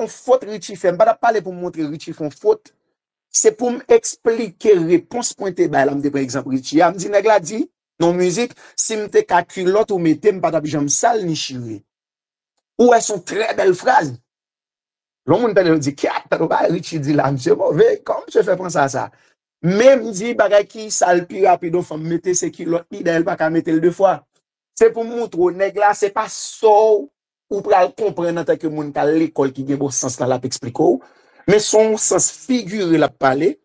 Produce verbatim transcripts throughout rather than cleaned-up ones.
yon fot Richie fè, m pa t ap pale pou m montre Richie fè yon fot. Se pou m eksplike repons mwen te bay la. M te pran egzanp Richie a. M di nèg la di nan yon mizik, si m te ka kilòt ou mete, m pa t ap janm sal ni chire. Ou wè, se yon trè bèl fraz. Lè yon moun tande yo di, "Kyat, tande yon bagay Richie di la, misye move, kòman misye fè panse a sa?" Men m di, bagay ki sal pi rapid yon fanm mete, se kilòt li, dayè l pa ka mete l de fwa. Se pou m montre w, nèg la, se pa sa w ou pral konprann antanke moun k al lekòl ki gen bon sans lan l ap eksplike w, men se yon sans figire l ap pale,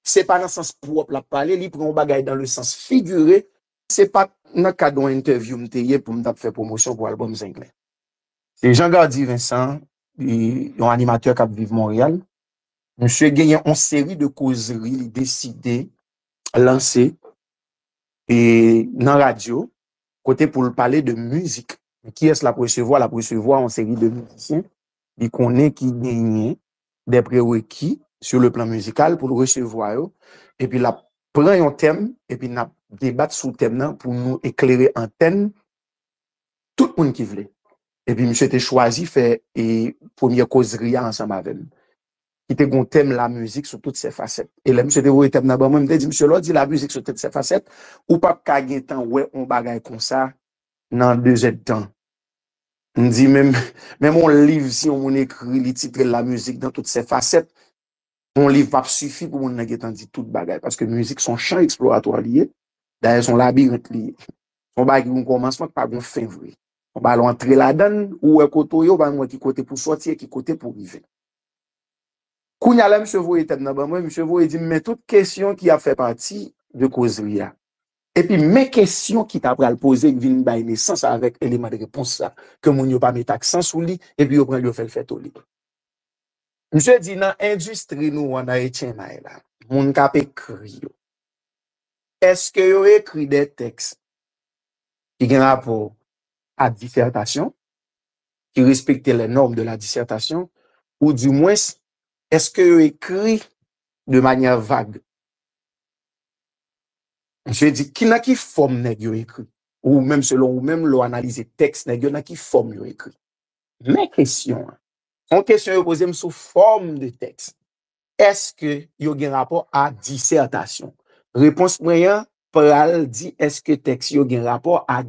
se pa nan sans pwòp l ap pale, li pran yon bagay dans le sens figuré. Se pa t nan kad yon entèvyou m te ye pou m t ap fè pwomosyon pou albòm Zenglen. Se Jean Gardy Vincent, li, yon animatè k ap viv Monreyal. Misye genyen yon seri de kozri li deside lanse e nan radyo, kote pou l pale de mizik. Kiyès l ap resevwa? L ap resevwa yon seri de mizisyen li konnen ki genyen des prérequis sur le plan musical pou l resevwa yo. Epi l ap pran yon tèm, epi n ap debat sou tèm nan pou nou eklere antèn tout moun ki vle. Epi misye te chwazi fè e premye kozri a ansanm avè m, ki te gon tèm la mizik sou tout se fasèt. E lè misye te voye tèm nan ban mwen, m te di misye, lè w di la mizik sou tout se fasèt, ou p ap ka gen tan wè yon bagay konsa nan de zèdtan. M di, menm, menm yon liv, si yon moun ekri, li titre l la mizik dans toutes ses facettes, yon liv p ap sifi pou moun nan gentan di tout bagay, paske mizik se yon chan eksploratwa li ye. Dayè, se yon labirent li ye. Se yon bagay ki gen yon kòmansman, ki pa gen yon fen vre. Yon bagay lè w antre ladan l, ou wè kote w ye, ou pa menm wè ki kote pou sòti e ki kote pou rive. Kounye a, lè misye voye tèm nan ban mwen, misye voye di m, men tout kesyon ki ap fè pati de kozri a. Epi men kesyon ki ta pral poze k vin bay nesans avèk eleman de repons sa, ke moun yo pa met aksan sou li, epi yo pran l, yo fè l fè toli. Misye di nan endistri nou an nan H M I la, moun k ap ekri yo, èske yo ekri de tèks ki gen rapò a disètasyon, ki respekte les normes de la dissertation, ou dimwens, èske yo ekri de manyè vag? Misye di, ki, nan ki fòm nèg yo ekri? Ou menm, selon ou menm, lè w analize tèks nèg yo, nan ki fòm yo ekri? Men kesyon an. Se yon kesyon yo poze m sou fòm de tèks. Èske yo gen rapò a disètasyon? Repons mwen an pral di èske tèks yo gen rapò a